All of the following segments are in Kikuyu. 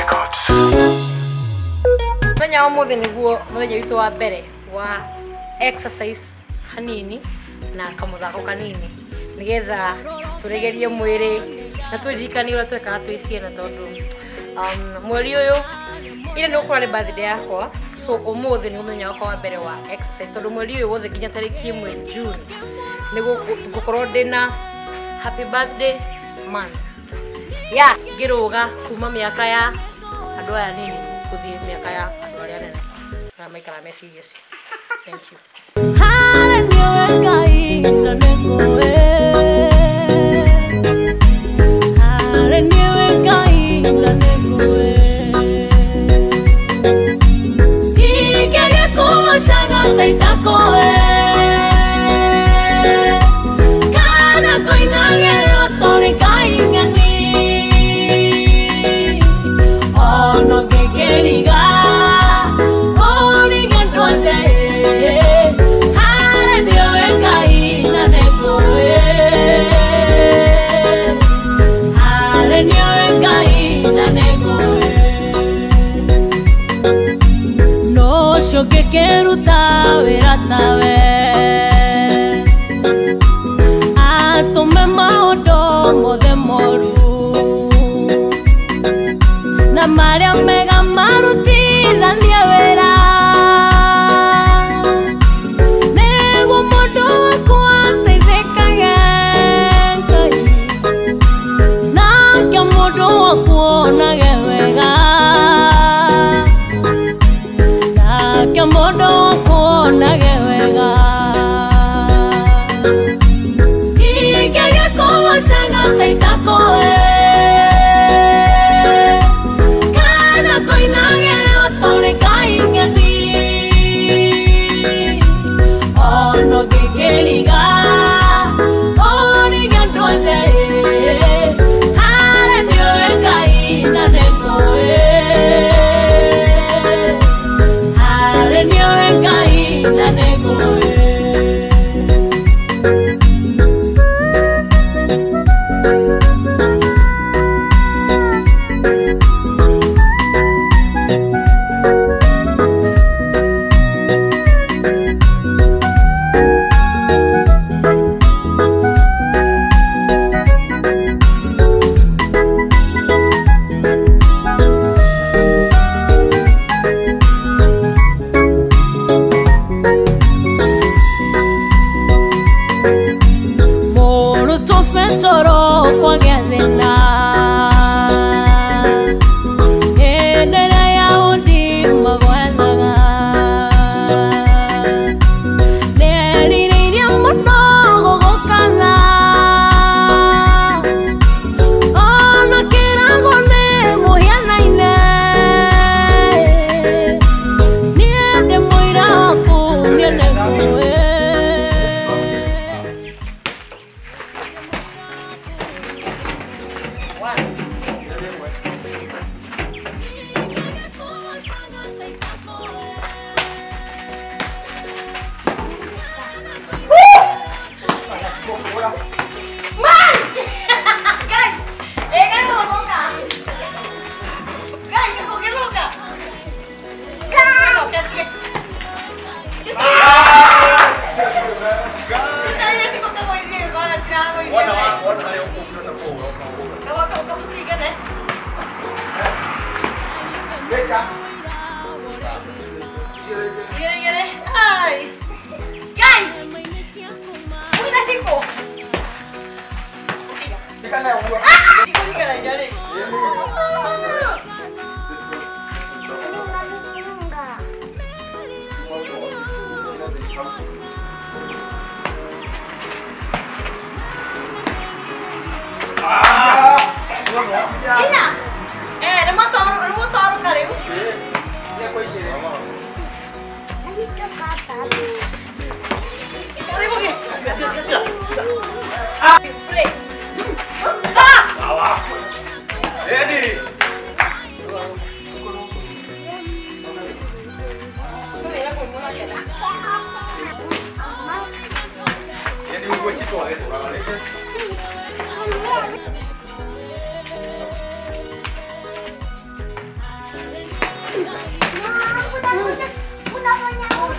Records. Muthenya wa muthi niguo muthenya witu wa mbere wa exercise hanini na kamuthako kanini nigetha turegerie mwiri na twirikanie uria twekaga twi ciana tondu mweri uyu ira ni gukorwo ni birthday yakwa, so umuthi ni muthenya wakwa wa mbere wa exercise tondu mweri uyu wothe nginya tariki 1 June ni gukorwo ndina happy birthday month ya ngiruga kuma miaka ya andu aya nini guthie miaka ya andu aria anene na maikara me serious. Thank you. Keruta weratawe atume maundu mothe moru na maria mega marutithanie wira niguo mundu wakwa ateithĩkage Ngai nake mundu wakwa onage wega nake mundu onage wega ingĩgĩkũgocaga ta itakũĩ kana kũinagĩra ũtũrĩ kaing'eni ona ũngĩkĩriga ũrige andũ othe harĩa nĩũĩ Ngai na nĩngũĩ harĩa nĩũĩ Ngai na nĩngũĩ. Toro kwagĩa thĩna hĩndĩ ĩrĩa Ayahudi magwethaga nĩerirĩirie mũno gũgũkana ona kĩrago nĩ mũhianaine niĩ ndĩ mũira waku niĩ nĩngũĩ.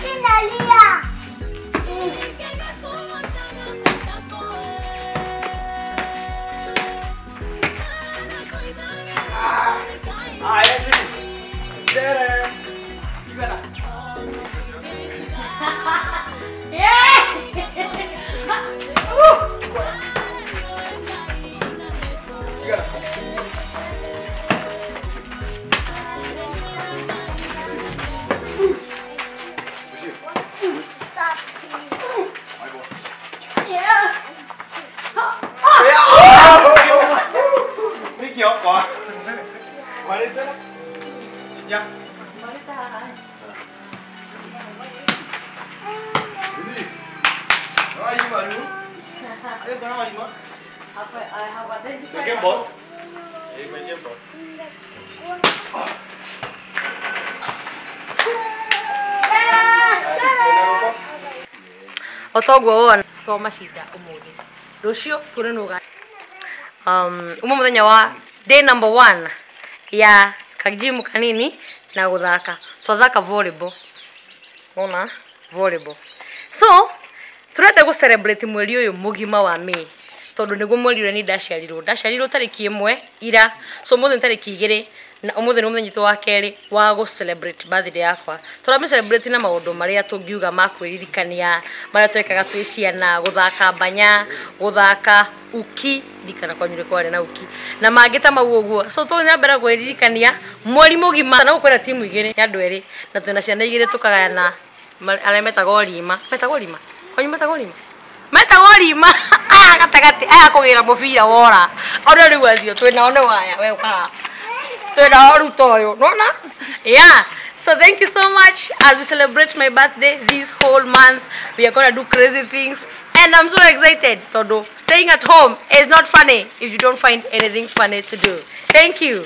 Sinalia. Otoguo wona to macinda umuthi rucio tuone nuga umu muthenya wa day number 1 ya kajimu kanini na guthaka twathaka volleyball ona volleyball. So turenda gu celebrate mweri uyu mugima wa May tondu niguo mweri uria ni ndaciarirwo tariki 1 ira, so umuthi ni tariki 2 na umuthi ni muthenya witũ wa keri wa gu celebrate birthday yakwa. Turami celebrate na maundu maria tungiuga ma kwiririkania maria twekaga twi ciana, guthaka mbanya, guthaka uki, ndikana kwanyu kwari na uki na mangi ta mau uguo. So tunya mbere kwiririkania mweri mugima na gukwira timu igiri ya andu eri na twina ciana igiri tukagayana aria metagwo rima, metagwo rima kwanyu, metagwo rima, metagwo rima aya gatagati aya kugira mubira wora ona riu acio twinao ni waya we ukaga twinao ruto uyu nona. Yeah, so thank you so much. As we celebrate my birthday this whole month, we are gonna do crazy things and I'm so excited. Todo staying at home is not funny if you don't find anything funny to do. Thank you.